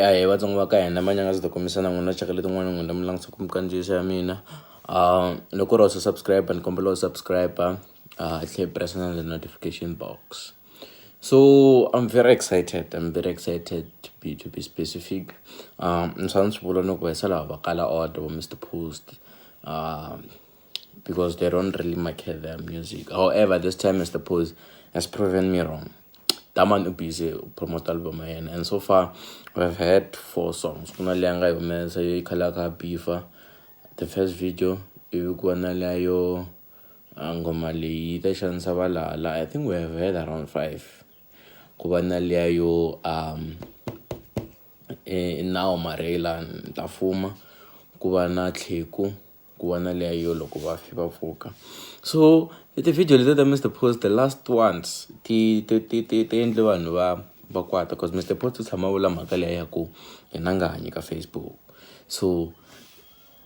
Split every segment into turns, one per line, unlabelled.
Ahee Vatsonga va ka hina manyanga ndzi ta kombisa na n'wina chaka letin'wana n'wina mi langutisa ku minkandziyiso ya mina. Loko u ri wa subscribe ni kombela u subscribe tlhe press na the notification box. So I'm very excited, I'm very excited to be specific. Ni swa ni swi vula ni ku hisa lava va kala order va Mr Post because they don't really market their music. However, this time Mr Post has proven me wrong. Daman u busy u promote album ya yena and so far we've had four songs. Ku na leyi a nga yi humesa yo yi khala kha beefa the first video, ivi ku va na leya yo nghoma leyi yi ta xanisa valala. I think we have had around five. Ku va na liya yo i nawu marheyila ni ta fuma, ku va na tlheku, ku va na liya yo loko vafi va pfuka. So ti-video letiya ta Mr Post, the last ones, ti endle vanhu va kwata cause Mr Post u tshama vula mhaka liya ya ku yena a nga hanyi ka Facebook. So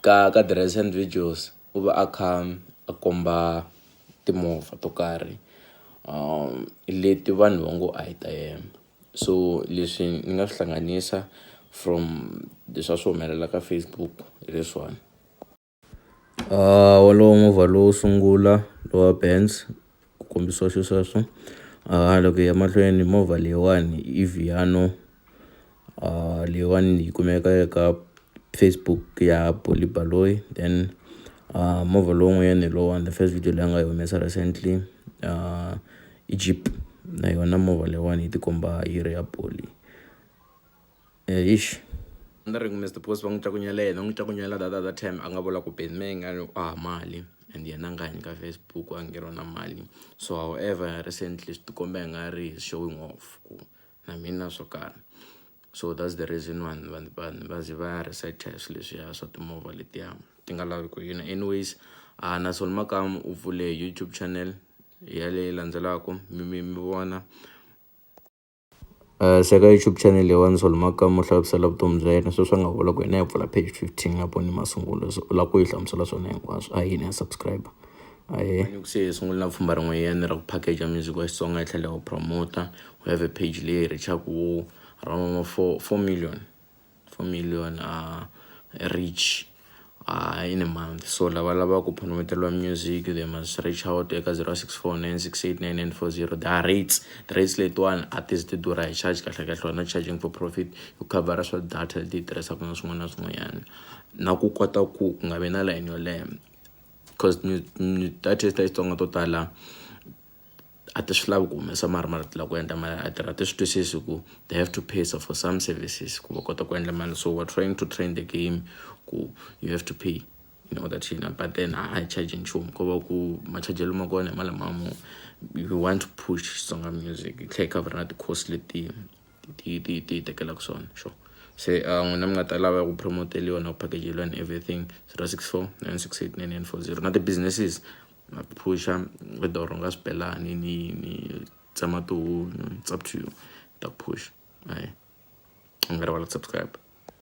ka the recent videos u va a kha a komba timovha to karhi leti vanhu va ngo a hi ta yena. So leswi ni nga swi hlanganisa from leswi a swi humelela ka Facebook hi leswiwani. Wolowo movha lowo sungula lowa Benz ku kombisiwa swilo sweswo. Loko hi ya mahlweni movha leyiwani i Viano, leyiwani yi kumeka eka Facebook ya Bolly Baloyi. Then movha lowun'wanyana hi lowuwani, the first video leyi a nga yi humesa recently, i Jeep na yona movha leyiwani yi tikomba yi ri ya Bolly. Ixi ni ri Mr Post va n'wi cakunyela yena n'wi cakunyela that other time a nga vula ku Benny a ha mali and yena a nga hanyi ka Facebook, a nge ri na mali. So however, recently swi tikomba i nga ri he's showing off ku na mina swo karhi. So that's the reason vanhu va ze va ya research swilo leswiya swa timovha letiya ti nga lavi ku yina. Anyways, na Solly Makamu u pfule YouTube channel ya leyi landzelaka mi vona. Se ka YouTube channel leyiwani Solly Makamu u hlamusela vutomi bya yena sweswi a nga vula ku yena ya pfula page 15 nga voni masungulo, so u lava ku yi hlamusela swona hinkwaswo. A yini ya subscribe ahee. Se hi sungule na pfhumba rin'wanyana ra ku package music wa Xitsonga hi tlhela hi wu promoter. We have a page leyi reach-aku around ma 4 million, 4 million reach in a month. So lava lavaka ku promoteriwa music, they must reach out eka 0649689940. The rates, the rates letiwani a ti zi ti durha, hi charge kahle kahle, we're not charging for profit, ku khavhara swa data leti hi tirhisaka na swin'wana na swin'wanyana na ku kota ku nga vi na layeni yo leha because ti-artist ta Xitsonga to tala a ti swi lavi ku humesa mali mara ti lava ku endla mali. A ti a ti swi twisisi ku they have to pay for some services ku va kota ku endla mali. So we're trying to train the game ku you have to pay in order to yina, but then a hi charge nchumu, ko va ku machajelo ma kona hi mali mo you want to push Xitsonga music hi tlhela hi cover na ti-cost leti ti hi tekelaka swona. Sure, se n'wina mi nga ta lava ku promoteliwa na ku packageliwa and everything, 0649689940. Na ti-businesses na ku phusha, whether u rhunga swibelani ni tsema tihunyi, it's up to you, ta ku phusha. Ahee, u nga rivali ku subscribe.